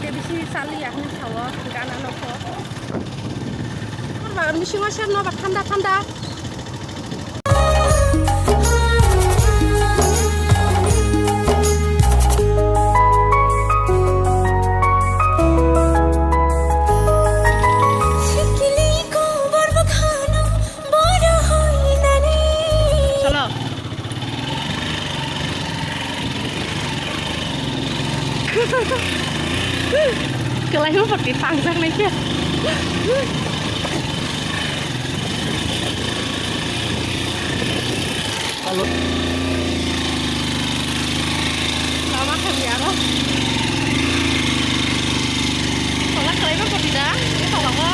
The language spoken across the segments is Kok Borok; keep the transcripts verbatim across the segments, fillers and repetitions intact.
Ke bisi chaliya hinwi sao, gana nokho. Tor ba bisingo ser no ba thanda thanda. Cholo. Kelaima pati pangjak nai khe. Lama thangya aro. Kolak kelaima pati da, ini kolak o.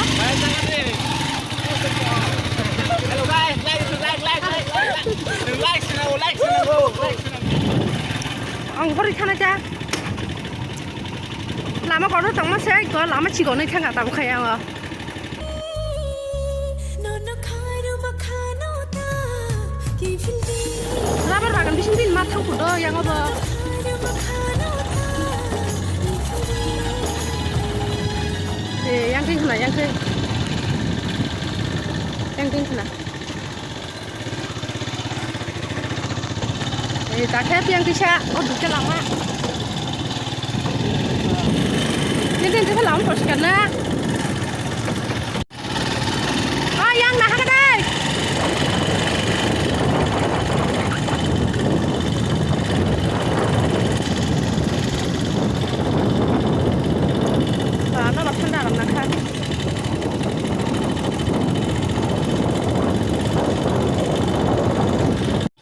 Hello guys, like, like, like, like, like, like. Like, like, like, like. Ang bori khana ja. Lama kotor tongma se, ko lama chikonwi thangkha tabuk khai ango. Rubber bagan bising din ma thangkhu do yang obo. Eh, yang khe khna, yang khe. Yang khe khna. Eh, dakhe piang kisa, o dukhe lama. Ini, ini, ini lama poriskar na. Ah, yang nah, haka dai. Ba, no, no, thanda ram na kha.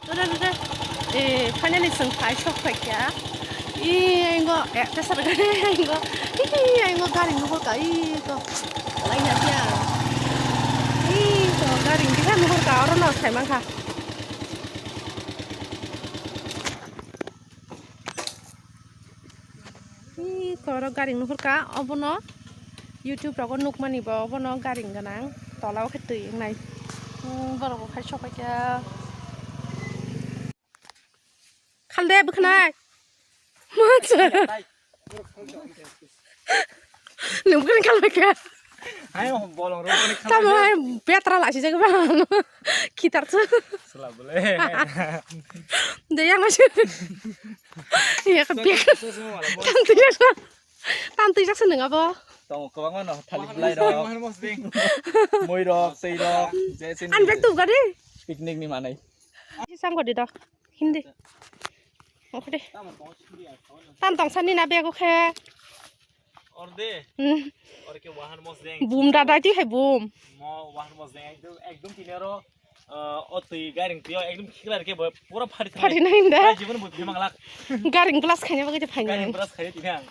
Ore, ore, ore. Eh, finally, chwng phai sok phai kha. Ih, aingo, eh, tesar gari, aingo. Ih, aingo, gari nuhur ka, ih, to. Lai ya, ya. Ih, to, gari kisa nuhur ka, oro no sai man kha. Ih, to oro garing nuhur ka, obono YouTube rogo nukmani bo, obono garing gwnang, tola o khe twi wngnai. Hmm, borok bo khai sok pai kha. Khalde bwkhanai. Nwng bwkhani khalbai kha. Hai, bolong rok ni khalbai. Tamo hai betra lasi jaga ba. Khitar se. Sela bole. De yang masih. Iya kan bek. Tan twi jak. Tan twi jak se nwng abo. Tong kwbangma no thalik belai rok. Moi rok, tei rok. An bek tu gari. Picnic ni manai. Sangko di do. Hindi. Oke deh. Tam tong sani na bego khe. Orde. Hmm. Orde ke wahan mos deng. Bum da dai ti hai bum. Mo wahan mos deng ekdom, ekdom tini aro, eh, o twi garing twi ekdom khikla ke pura phari thang. Phari nai da. Jibon bo phemang lak. Garing plus khanya bagwi phai. Garing plus khanya tini ang.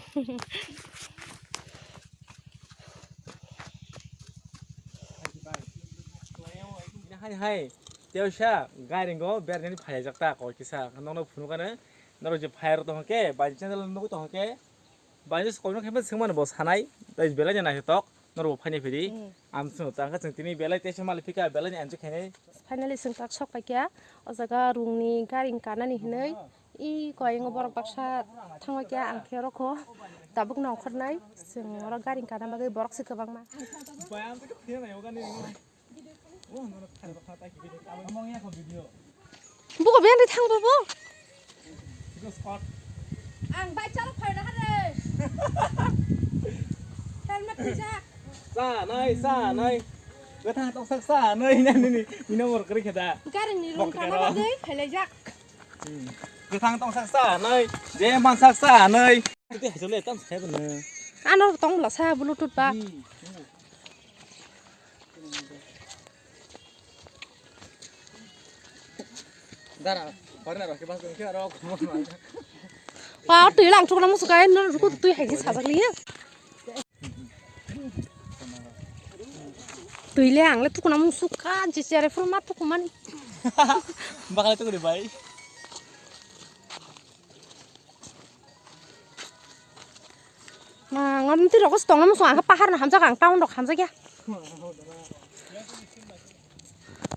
Hai hai. Tei sa gairingo berani phaijak ta koi kisa nono phunukani norok je phai rok tongkhe bai channel nugwi tongkhe bai je koino khe swngmani bo sanai tei belai ni naithotok norok bo phaini phidi. Hmm. Am swng tangkha chwng tini belai teisa mali phika belai ni answer khainai. Finally chwng tak sok paikha o jaga rungni garing kanani hinwi. I koyeng borok baksa thangwi khe ang khe oro kho tabuk nongkhornai chwng oro garing kana bagwi borok se kwbangma. Buko biyang de thang bobo. Ang bai chalo phai na hare. Helmet tijak. Sa nai, sa nai. Gathang tongsak sa nai nani ni. Ino bor kri kheda. Garing ni rung kana bagwi phailaijak. Gathang tongsak sa nai. Je mansak sa nai. Tei hajole tam sa bana. Ano tong la sa Bluetooth ba. Dara, parna rokhe bas dongkhe aro khumon ma. Pa, twi lang thukna musukai, no ruko twi hai sajak liya. Twi le ang le thukna musuka, je chere phul ma thukumani. Bakal thukri bai. Ma, ngam ti rok tong nam song ang pahar no hamjak ang town rok hamjak ya.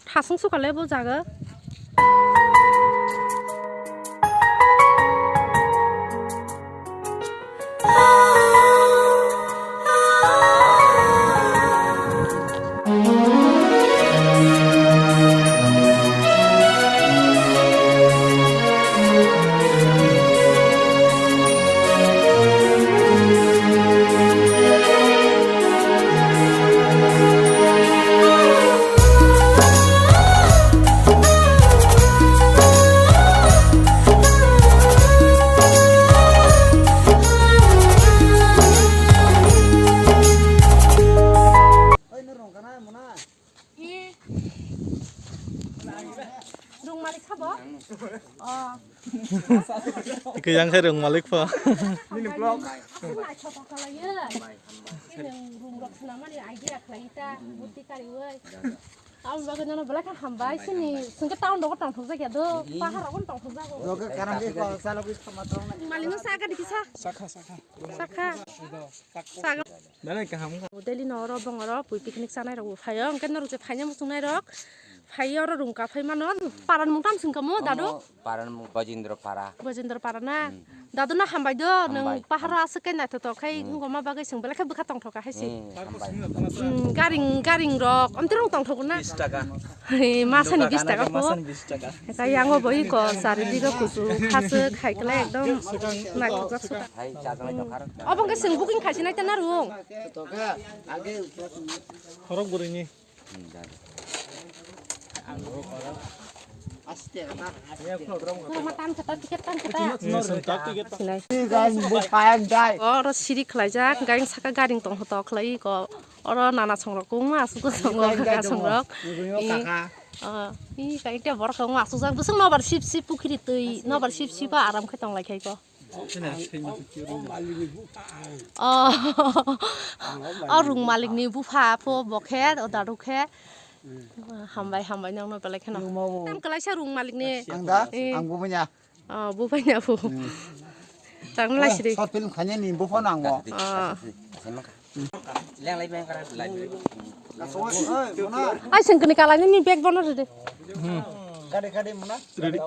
Thasung sukale bo jaga. Oh. Ike yang khe rung malik pho. Nini vlog. Aswk naithotok khlaiwi. Nini rung rok swnamani idea khlai ta, butti kariwi. Aboni bagwi nono belai khe hambai, sini swngkhe town rogo tongthokjak ya do, pahar rogo tongthokjago. Rogo karam khe ko salo khe khama tong. Malino sa gadi kisa. Sakha, sakha. Sakha. Belai kaham wngkha. Daily no oro bongoro pui picnic chanai rok bo phaio, hwnkhe norok je phaina muchungnai rok phaio, oro rung kaphai mano. Paran mung tam swngkha mo dadu? Paran mung Bojendra Para. Bojendra Para na? Hmm. Dadu no hambai do, nwng paharo aswk khe naithotok khai wngkha ma bagwi chwng belai khe bwkha tongthok kha hai se. Hmm, hambai. Hmm, garing, garing rok, amtwrwng tongthok na? Bis taka. He, masani bis taka pho. Masani bis taka. Eka yango bo iko sari digo kusu khaswk hai khlai ekdom naithokjak suka. Hai, chajaknai tongkha. Obo hwnkhe chwng booking khaisi nai ta narwng. Khorok bwrwini. Norok ma tan khe ta, ticket tan khe ta. Sinai. Oro siri khlaijak, garing saka garing tong hoto khlai ko. Oro nana songrok kung ma asuk songrok, kaka songrok. I, i, kain te borok kung ma asuk jak. Bwswk nobar sip sip pukhiri twi, nobar sip sip aram khe tong lai khai ko. Oh, oh, rung malik ni bupha pho bo khe, o dadu khe. Hambai, hambai, nokno belai kheno. Tam kwlaisa rung malik ni. Ang da? Eh. Ang bumanya. Oh, bupanya pho. Hmm. Tang lai siri. Short film khanya ni bupha nang mo. Oh. Ai, sengkini kalai ni bag bono rede. Kade, kade muna? Ready.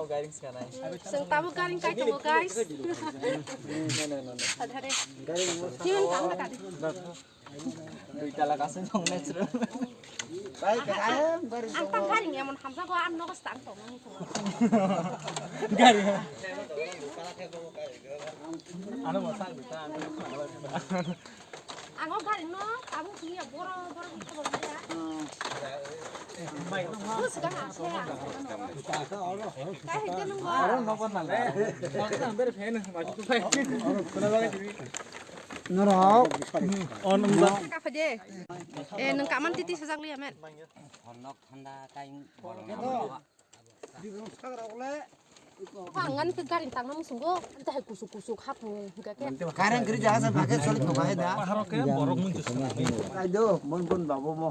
Seng tabuk garing kai tongo, guys. Adhare. Himan kam na kade. Dui tala kasing tong natural. Bai, kade, garing. Ang tang garing emon hamjago, ang nogo stang tong. Garing. Ano mo sang dita, ano mo sang dita. Ang o gari no tabuk sini ya boro boro boro ya. Bus ka ha se ha. Kai hekte nung ba. Oro no kon nang. Bang ka bere phen ma tu pai. Kuna ba ni. Noro. On ba. Ka pha de. Eh, nung kaman titi sajak liya men. Honok thanda kai. Pangan ke garing tangna musungo, ante hai kusuk kusuk hapu hingga ke. Kareng kiri jaga sa pakai solid buka hai da. Paharo ke borok mun tu sungani. Kai do, mon pun babo mo.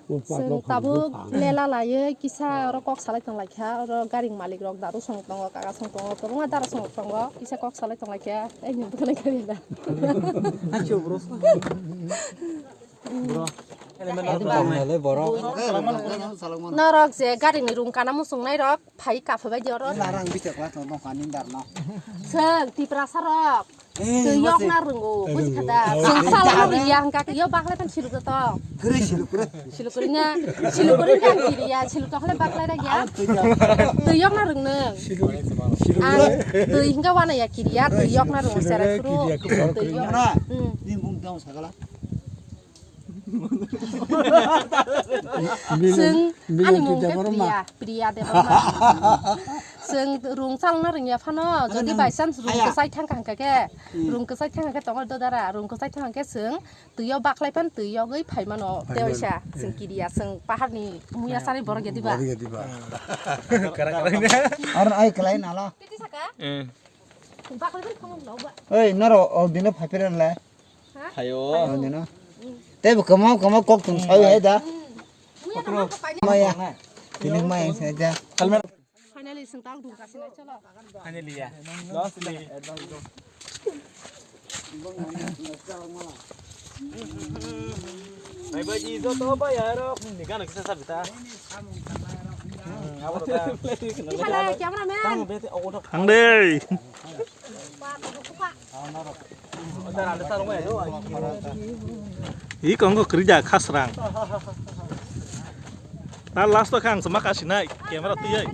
Seng tabuk lela laye kisa oro kok salai tong laikha, oro garing malik rok daru song tongo, kaka song tongo, kwbangma dara song tongo, kisa kok salai tong laikha. Ei ni bukana kari da. Hachu bro. Norok je garini rung kana muchungnai rok phai kapha bai di oro. Narang bita kla to nokani darno. Seng Tiprasa rok. Twi yok na rungo, buji khada. Seng salo na rung ya hingka yo baklai pan siluk to. Kre siluk kre. Siluk kre nya, siluk kre nya kiriya, siluk to hole baklai ra ya. Twi yok na rung nang. Ang twi hingka wana ya kiriya, twi yok na rung sere kru. Twi yok na. Ni mung dong sagala. Chwng ani mung khe Priya, Priya Debbarma. Chwng rung chalna rwngya phano, jodi by chance rung kwchai thangkha hwnkha khe, rung kwchai thangkha khe tongo dodara, rung kwchai thangkha khe chwng twi o baklai phan twi yogwi phai mano, tewaisa chwng kiriya, chwng paharni muya sari borok ya diba? Borok ya diba? Aro ai kwlai nala. Titi saka? Baklai phan thangwi nokba. Ei, noro o dino phai pera nalai. Hayo. Tei bo kamo kamo kok tong sawi hai da. Maya. Tini maya sai da. Finally, sengtal dum kasi na chalo. Finally ya. Last ni. Bhai, bhai, ijo to bhai, aro ni gana kisa sabita. Abo ta. Cameraman. Hang dei. I kongko kwrwi da khasrang. Ta last o khe ang chwma kasinai camera twiwi.